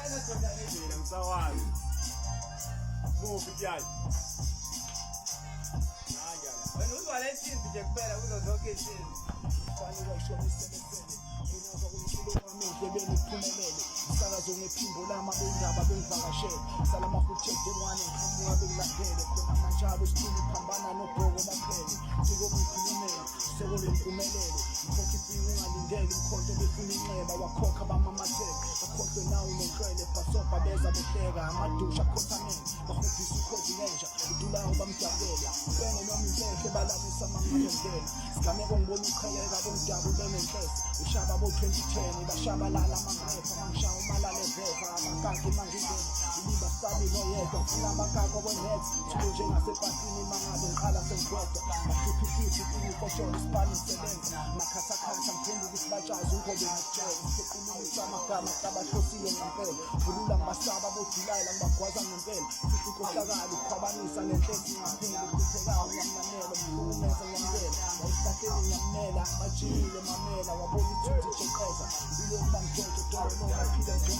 Mina ngisawazi. Muphi kuyayi? Wena uzwa le nsimbi nje kuphela kuzo zonke izinsimbi. Mfana wayishona iselesele unazwa kumculo wami endlebeni kuphumelele umsakazo ngephimbo lami abendaba bengivakashele sala mahutshedengwane ngiqhamuka bengilandele khona manjalo isithulu phambana nobhoko baphele ciko ngikhulumele sokole impumelelo ngikhokha ifika ungalindele imkhonto befuna inxeba wakhokha bamamathele bakhohlwe nawo nenhlwele bhasobha beza behleka amadusha akhothamele bahubhisa ukhozi nenja udulayo bamdabukela impene noma impehle balalisa mangabengena sigameko ngibona uqheleka bomdabu benenhlese ushaba bo-2010 bashabalala mangirefa mangishaya umalale veva abakaki mangingena iliba sabi noyedwa ngifuna abakaki okwenet thule njengasepasini mangabe ngiqala sengikodwa bahlupha ihliphi inikosholo isipani ngisebenza makhathakhatha ngiphenduka isibatshazi ungobe ngikutshela ngipheqululisa amagama kabahlosile ngempela vulula ngibasaba bojulayela ngibagwaza ngempela fihla inkohlakalo ukukhwabanisa nenhlesi ngapheli hluphekayo ngiyamnamela mhlukumeza ngiyamukela wayesihlahleni ngiyamela bajimile mamela wabona ithunzi jeqeza impilo yokuba mjojo dololo baphila njengo